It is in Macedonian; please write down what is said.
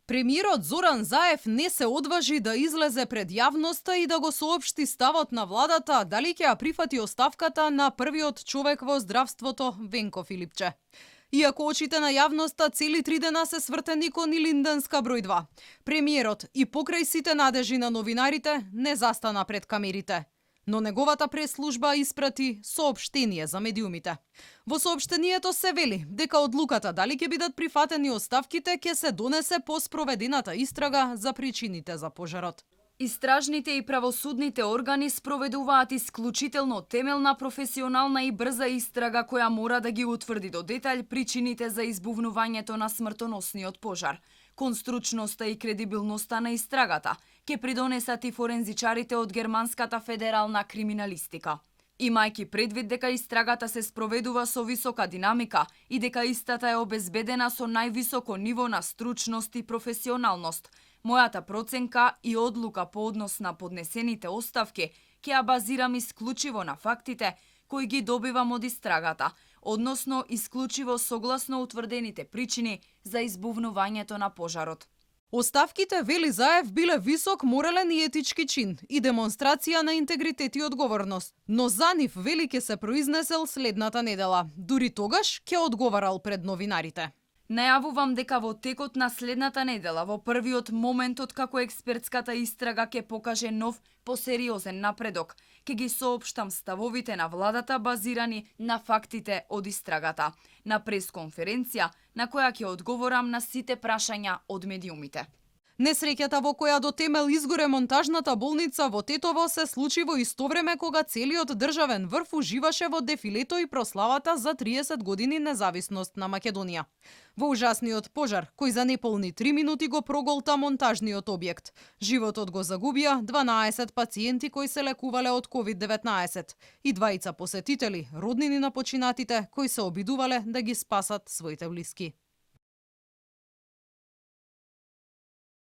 Премиерот Зоран Заев не се одважи да излезе пред јавноста и да го соопшти ставот на владата дали ќе ја прифати оставката на првиот човек во здравството Венко Филипче. Иако очите на јавноста цели 3 дена се свртени кон Илинденска број 2, премиерот и покрај сите надежи на новинарите не застана пред камерите. Но неговата прес-служба испрати соопштение за медиумите. Во соопштението се вели дека одлуката дали ќе бидат прифатени оставките ќе се донесе по спроведената истрага за причините за пожарот. Истражните и правосудните органи спроведуваат исклучително темелна, професионална и брза истрага која мора да ги утврди до детаљ причините за избувнувањето на смртоносниот пожар. Кон стручноста и кредибилноста на истрагата ќе придонесат и форензичарите од Германската федерална криминалистика. Имајќи предвид дека истрагата се спроведува со висока динамика и дека истата е обезбедена со највисоко ниво на стручност и професионалност, мојата проценка и одлука по однос на поднесените оставки ќе ја базирам исклучиво на фактите кои ги добивам од истрагата, односно исклучиво согласно утврдените причини за избувнувањето на пожарот. Оставките, вели Заев, биле висок морален и етички чин и демонстрација на интегритет и одговорност. Но за нив, вели, ќе се произнесел следната недела. Дури тогаш ќе одговарал пред новинарите. Најавувам дека во текот на следната недела, во првиот момент од како експертската истрага ќе покаже нов, посериозен напредок, ќе ги соопштам ставовите на владата базирани на фактите од истрагата, на пресконференција на која ќе одговорам на сите прашања од медиумите. Несреќата во која до темел изгоре монтажната болница во Тетово се случи во исто време кога целиот државен врв уживаше во дефилето и прославата за 30 години независност на Македонија. Во ужасниот пожар, кој за неполни 3 минути го проголта монтажниот објект, животот го загубија 12 пациенти кои се лекувале од COVID-19 и двајца посетители, роднини на починатите, кои се обидувале да ги спасат своите блиски.